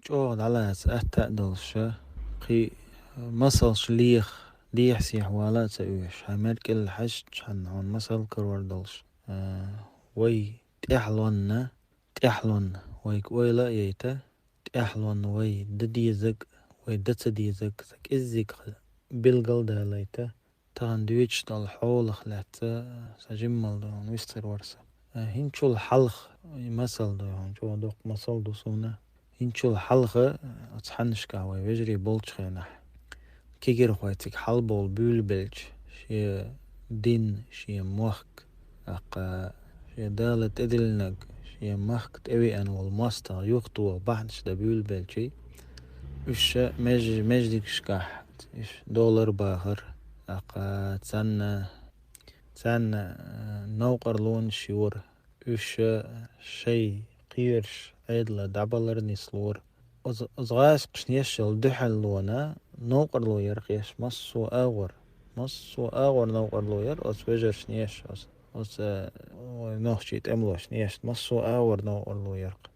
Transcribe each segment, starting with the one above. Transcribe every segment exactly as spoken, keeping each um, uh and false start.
ЧӀогӀа дӀалаца атта а долуш, кхин масалш леха, дехьа-сехьа вала а ца оьшуш, хьайн мел кӀелла хьаьжча, хьан хьуна масал карор долуш. А, вай тӀаьхьалонна, тӀаьхьалонна вайга ойла а яйта, тӀаьхьалонна вай дан дезаг, вай дан ца дезаг, сан кӀеззиг билгал далайта, тахана дуьйцуш долу хьолах лаьцна сан жиммал ду хьуна вистхир вара сан. Э, хӀинчул хьалха, и масал ду хьуна, чӀогӀа доккха масал ду суна. ХӀинчул хьалха, э, оцу хьаннашкахь вай вежарий болчу хенахь, кегирхой цига хьалабовла буьйлабелча, шен дин, шен мохк, тӀаккха шен Дала тӀедиллинарг, шен махка тӀевеана волу мостагӀа юхатоха бахьанаш дан буьйлабелчий, уьш ша меж-, междигашкахь, уьш долар бахар, тӀаккха царна, царна, а, новкъарлонаш йора, уьш ша шайн кхераш Ӏедало дӀабалар нислора. Оцу, оцу гӀазкхашна еш йолу дуьхьаллона новкъарло яра-кх еш массо а агӀор. Массо а агӀор новкъарло яра оцу вежаршна еш оцу, оцу, э, вай нохчий тӀемалошна еш массо а агӀор новкъарло яра-кх.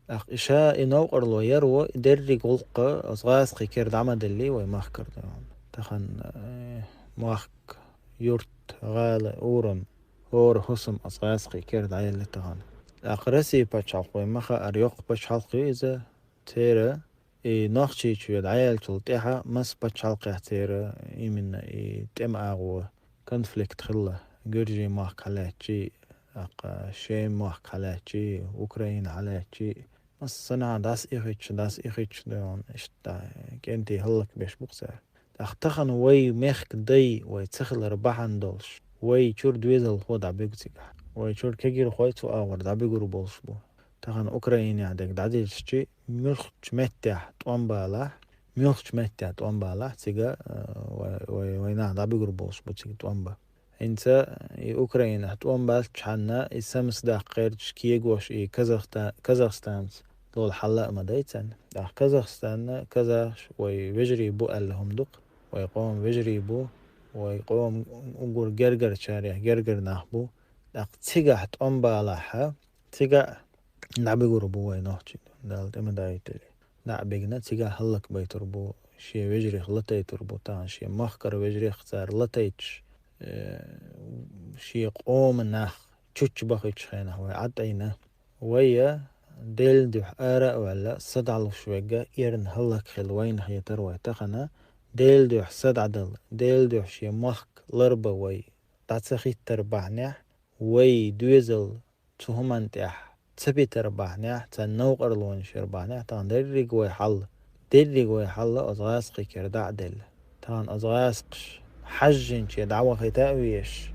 ТӀаккха и ша и новкъарло яро, и дерриг гӀуллакх оцу гӀазкхийн кара дӀа ма деллий вай махкара. Тахана, э, мохк, юрт, гӀала, урам, хӀора хӀусам оцу гӀазкхийн кара дӀаелла тахана. ТӀаккха Россия пачхьалкх вай ма хаара, йоккха пачхьалкх ю иза, церан и Нохчийчоь дӀаяьллачул тӀаьхьа маса пачхьалкхехь церан именно и тӀеман агӀо, конфликт хилла, Гуьржийн мохк хьалаьцчий, тӀаккха Шеман мохк хьалаьцчий, Украина хьалаьцчий, массанхьа дӀасаихичча, дӀасаихичча, дуьйхьун, иштта кӀентий хӀаллакбеш бу-кх цара. ТӀаккха тахана вай мехкан дай вай ца хилар бахьана долуш, вай чуьра доьзалхо дӀабуьгу цигахь. Вай чуьра кегирхой цу агӀор дӀабуьгур болуш бу. Тахана Украинехь дерг дӀадилча, муьлххачу меттехь тӀом балахь, муьлххачу меттехь тӀом балахь, цига, э, вай, вай, вай нах дӀабуьгур болуш бу цига тӀом бан. ХӀинца и Украинехь тӀом баьлчхьана, и самсадаккха гӀерташ кегош и Казахста-, Казахстанца долу хьал а ма дай царна. ТӀаккха Казахстанна казахаш вай вежарий бу аьлла хӀума ду-кх, вай къоман вежарий бу, вай къоман уггар гергарчарех гергара нах бу. ТӀаккха цигахь тӀом балахьа, цига а дӀабуьгур бу вай нохчий, Дала тӀе ма дайтале. ДӀа а бигна, цигахь хӀаллакбайтур бу, шен вежарих латайтур бу, тахана шен махкара вежарих цара латайташ, э, шен къоман нах чучча бахийтучу хенахь вай Ӏад Ӏийна. Вай а Делан дуьхьа ара а ваьлла, са дӀалуш верг а эрна хӀаллакхилла вайна хетара вай тахана, Делан дуьхьа са дӀадала, Делан дуьхьа шен мохк ларбан вай дӀа ца хиттар бахьанехь, вай доьзал цу хӀуманна тӀехь ца битар бахьанехь, царна новкъарлонаш яр бахьанехь, тахана дерриг вай хьал, дерриг вай хьал оцу гӀазкхийн кара дӀа а делла. Тахана оцу гӀазкхаша хьаьжжинче дӀавахийта а везаш,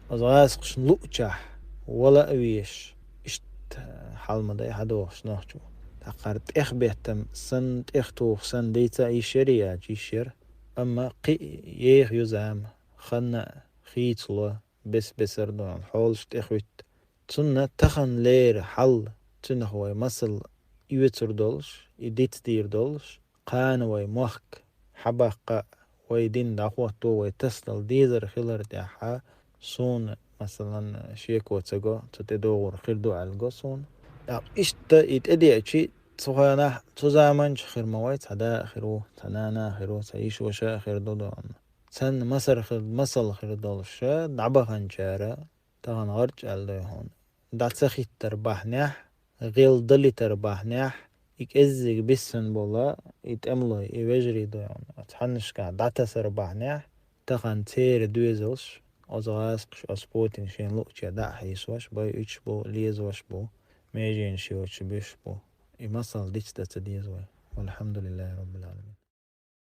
оцу гӀазкхашна луъучохь вала а везаш, иштта хьал ма дай хьадогӀуш нохчо. ТӀаккха хӀара тӀехбеттам санна, тӀехтуху санна дийца а йиш яр, яьлча йиш яр, амма кхин а еха ю зама, хан а хийцало, бес-бесара дуьйхьун хьолаш тӀехӀуьтту. Цунна таханлера хьал, цунах вай масал оьцур долуш, и дицдийр долуш, кхана вай мохк хьабаккха а, вай дин дӀахӀотто, вай тасадала дезар хилар тӀехьа, суна, масалан, шеко ца го, цу тӀе догӀур хир ду аьлла го суна. ТӀаккха иштта и тӀедеачи, цу хенахь, цу заманчохь хир ма вай, цхьа да а хир ву, цхьа нана а хир ву, цхьа йиша-ваша а хир ду дуьйхьун. Царна масар хир, масал хир долуш, дӀабаханчара, тахана гӀарчӀ аьлла дуьйхьун, дӀа ца хиттар бахьанехь, гӀел далитар бахьанехь, и кӀеззиг биссина болу, и тӀемалой, и вежарий дуьйхьун, оцу хьаннашкахь дӀатасар бахьанехь, тахана церан доьзалш, оцу гӀазкхаша, оцу Путина шена луъуче дӀа а хьийсош, байуьйтуш бу, лезош бу, меженаш йоцуш буьсуш бу. И масал дицдан ца деза вай. Валхьамдулиллахи Раббил Ӏаламин.